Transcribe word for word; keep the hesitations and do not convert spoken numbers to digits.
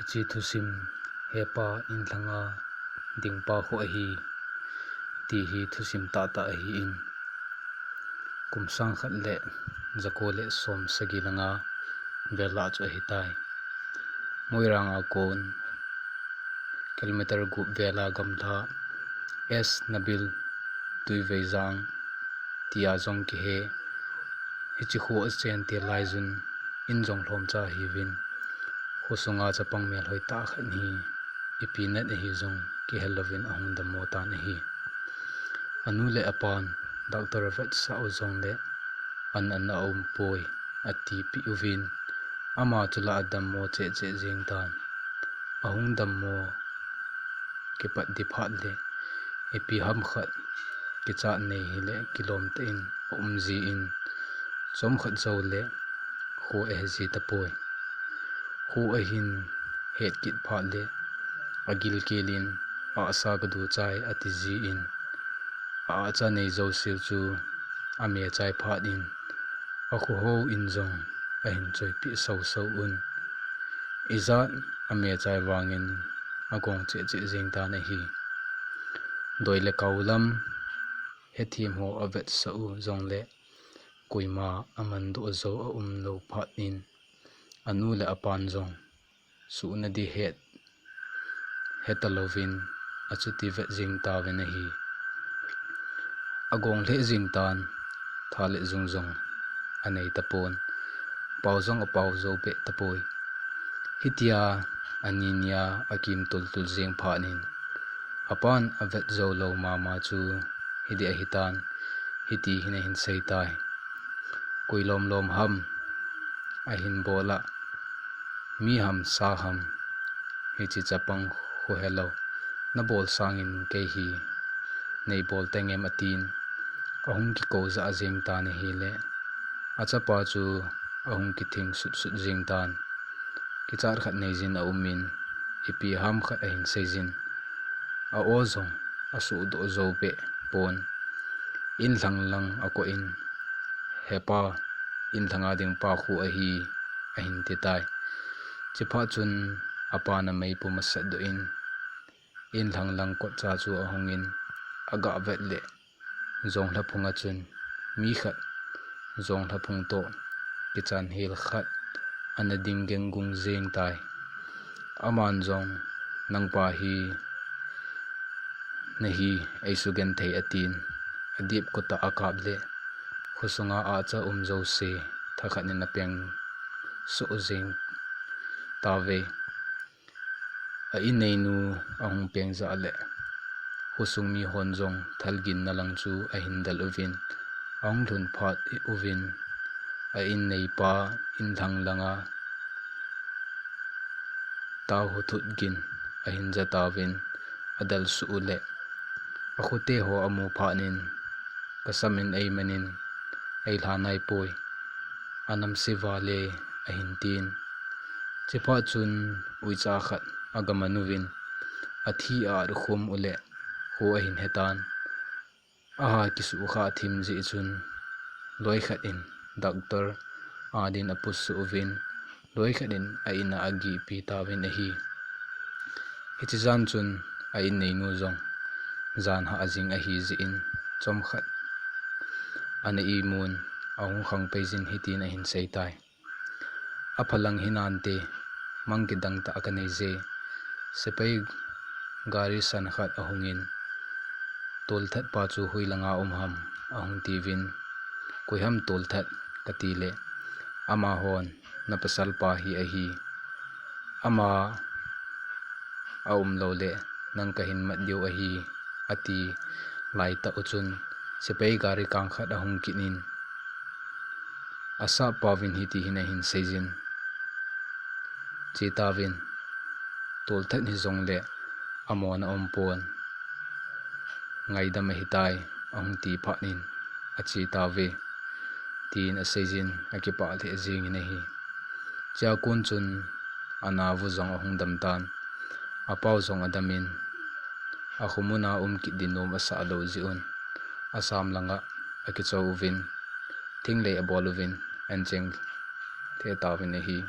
Hiche thusim, Hepa, inlhanga dingpa khu ahi, ti hi thusim tahtah ahin, kum sang khat le jako le som sagi le nga vel a chu ahitai. Moirang a kon kilometer gup vel a gamla S Nabil Tuiveijang tia jong kihe. Hiche kho a chen til laiyun in jong lhomcha ahiuvin, khosunga chapang melhoi tah khat hi ipi nat ahi jong kihel louvin ahung dammo tan ahi. Anu le apan doctor avetsah u jongle an ana umpoi, atipeh uvin, ama chu la adammo cheh cheh jeng tan. Ahung dammo kipat ding phat le ipi ham khat kichat nei hile kilom tah in aum jin, chomkhat joule kho ahe ji tapoi. Kho ahin het kit phat le agilkel in, "Ahsa kadu chai," ati jin, ahcha nei jouseu chu ameh chai phat in, akhohou in jong ahin choipeh soso un. Ijat ameh chai vangin agong cheh cheh jeng tan ahi. Doi le kau lam hethem ho avetsah u jongle koima amandoh jou aumlou phat in, anu le apan jong suhna ding het, heta louvin achuti vet jeng tauvin ahi. Agong lheh jeng tan, tha le jung jong anei tapon, pao jong apao jou peh tapoi. Hitia ani nia akim tultul jeng phat in, apan avet jou lou mama chu hiding ahitan, hiti hin ahin seitai. Koi lom lom ham ahin bol a, mi ham sa ham, hiche chapang khu helou, nabol sangin kei hi neibol tengem atin, ahung kikou jah jeng tan ahile, achapa chu ahung kithing sut sut jeng tan. Kichat khat neijin aumin, ipi ham khat ahin seijin, a-o jong asuhdoh jou peh pon, inlhang lang akoh in, "Hepa, inlhanga dingpa khu ahi," ahin titai. Chuphat chun apan ameipum asatdoh in, inlhang lang kotcha chu ahungin, agah vet le jonglha phunga chun mi khat jonglha phung toh kichan hel khat ana ding gengung jeng tai. Aman jong, "Nangpa hi nahi, eisugenthei," atin, adip kotah akap le khosunga ahcha um jouse thakhat in apeng soh jeng tauve. A-inneinu ahung peng jah le khosung mihon jong thalginna lang chu ahin del uvin, ahung lhun phat uvin, a-inneipa inlhang langa taohuthut gin ahin ja tauvin, adel suh u le akhote ho amu phat in, "Kasam in eimanin eilha naipoi, anamse vale," ahin tin. Chuphat chun uicha khat agaman uvin, athi a-at khum u le kho ahin hetan. Aha kisukha thim jeh chun, loikhat in doctor adin apusuh uvin, loikhat in a-inna agihpi tauvin ahi. Hiche jan chun a-inneinu jong jan hah jing ahi jeh in, chomkhat ana imun, ahung khangpei jin hitin ahin seitai. Aphalang hinante, mang kidang tah kanei je. Sepai gari san khat ahungin, "Tolthatpa chu hoilanga um ham?" ahung tiuvin, "Koiham Tolthat?" kati le, amahon, "Napasalpa hi ahi. Ama aumlou le nang kahin mat diu ahi," ati laitah u chun, sepai gari kang khat ahung kit in, asappauvin hiti hin ahin seijin, "Chetauvin, Tolthat hijongle amona aumpon, ngaidam ahitai," ahung ti phat in, "Achetauve," tin aseijin, akipah lheh jengin ahi. Chea kon chun anavu jong ahung dam tan, apau jong adamin, akhomuna um kit ding nom asah lou jeh un, asam langa akichou uvin, thinglei abol uvin, ahin cheng lheh tauvin ahi.